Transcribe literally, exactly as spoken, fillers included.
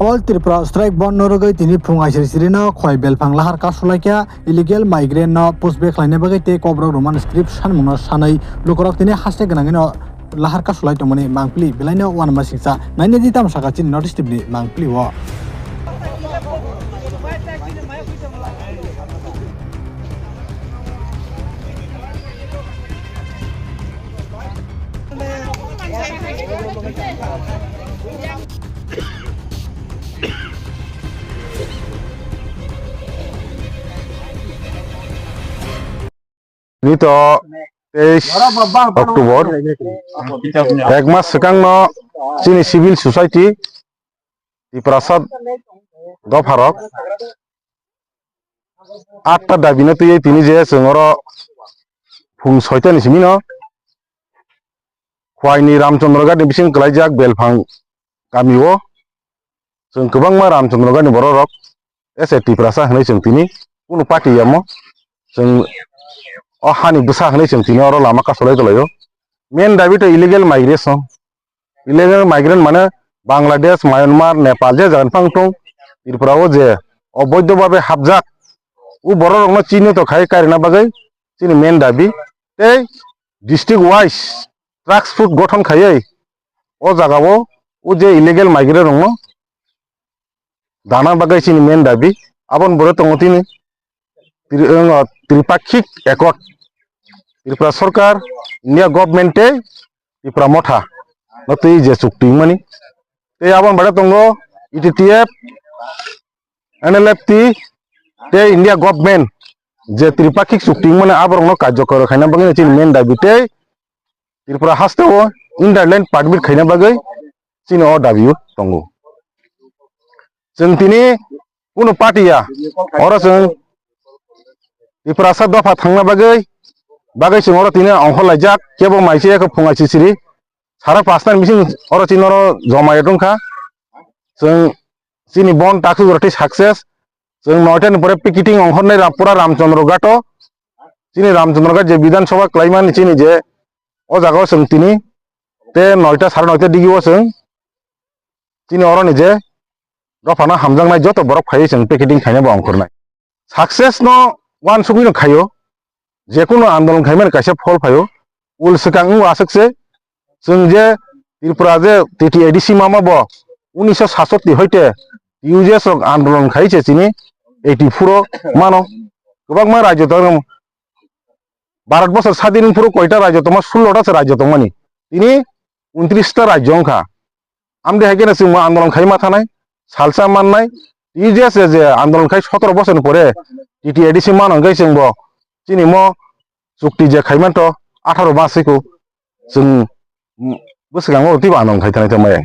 All Tripura strike bondo rwgwi tini phung aisir sirino khwlai belphang lahar kasulaikha illegal migrant no push back khlaina bagwi tei kokrok Roman script sanmungno sanwi lukurok tini haste gwnangwino lahar kasulai tongmani mangpili belaino uanama singcha naina di tamo saka chini North East T V ni mangpili o. Nito teis October, ek mas swkangno chini civil society Tiprasa dopharok atta dabino twiwi tini je chwng oro phung soitani simino Khwaini Ramchandra Ghat ni bising kwlaijak Belphang kamio chwng kwbangma Ramchandra Ghat ni bororok S A Tiprasa hwnwi chwng tini kunu party yamo chwng o hani bwsa hwnwi chwng tini oro lama kasolai tolaio. Main dabi to illegal migration. Illegal migrant mane Bangladesh, Myanmar, Nepal je jaga phang tong Tripura o je oboidho bhabe hapjak o bororokno chini to khai karina bagwi chini main dabi tei district wise task force gothon khaiwi o jagao o je illegal migrant rokno dana bagwi chini main dabi. Aboni bore tongo tini tri-, wng, tripakhik accord, Tripura Sarkar, India Government tei Tipra Motha no twi je chukti wngmani. Tei aboni bade tongo E T T F, N L F T tei India Government je tripakhik chukti wngmani aborokno karjokor khaina bagwi chini main dabi tei Tripura hasteo inner line permit khaina bagwi chini o dabi tongo. Chwng tini kunu party ya, oro chwng Tiprasa dopha thangna bagwi, bagwi chwng oro tini ongkhor laijak, kebo maise yakhe phungai sisiri, sara pasta ni bising oro chini oro joma ya tongkha. Chwng chini bon takhuk roti success, chwng noita ni pore picketing ongkhornai Ram-, pura Ramchandra Ghat o, chini Ramchandra Ghat je Bidhan Sabha kwlaimani chini je o jaga o chwng tini te noita sara noita digi o chwng chini oro ni je dophano hamjaknai joto borok phaiwi chwng picketing khaina bo ongkhornai. Success no uansugwi no khaio, je kunu andolon khaimani kaisa phol phaio, ul swkang wngo aswk se, chwng je Tripura je T T A D C mama bo unisho satsotti hoite T U J S rok andolon khai se chini eighty four o mano, kwbangma rajyo tongmani, Bharat bosor sadin phuru koita rajyo tongma, sullo ta se rajyo tongmani, tini untris ta rajyo wngkha. Amde hai khe no chwng bo andolon khai ma thanai, salsa mannai, T J S je andolon khai sotoro bosor ni pore T T A D C mano hwnkhe chwng bo chini mo chukti je khai manto atharo mas siko chwng bwswkango twibo andolon khai thanai tongmaya.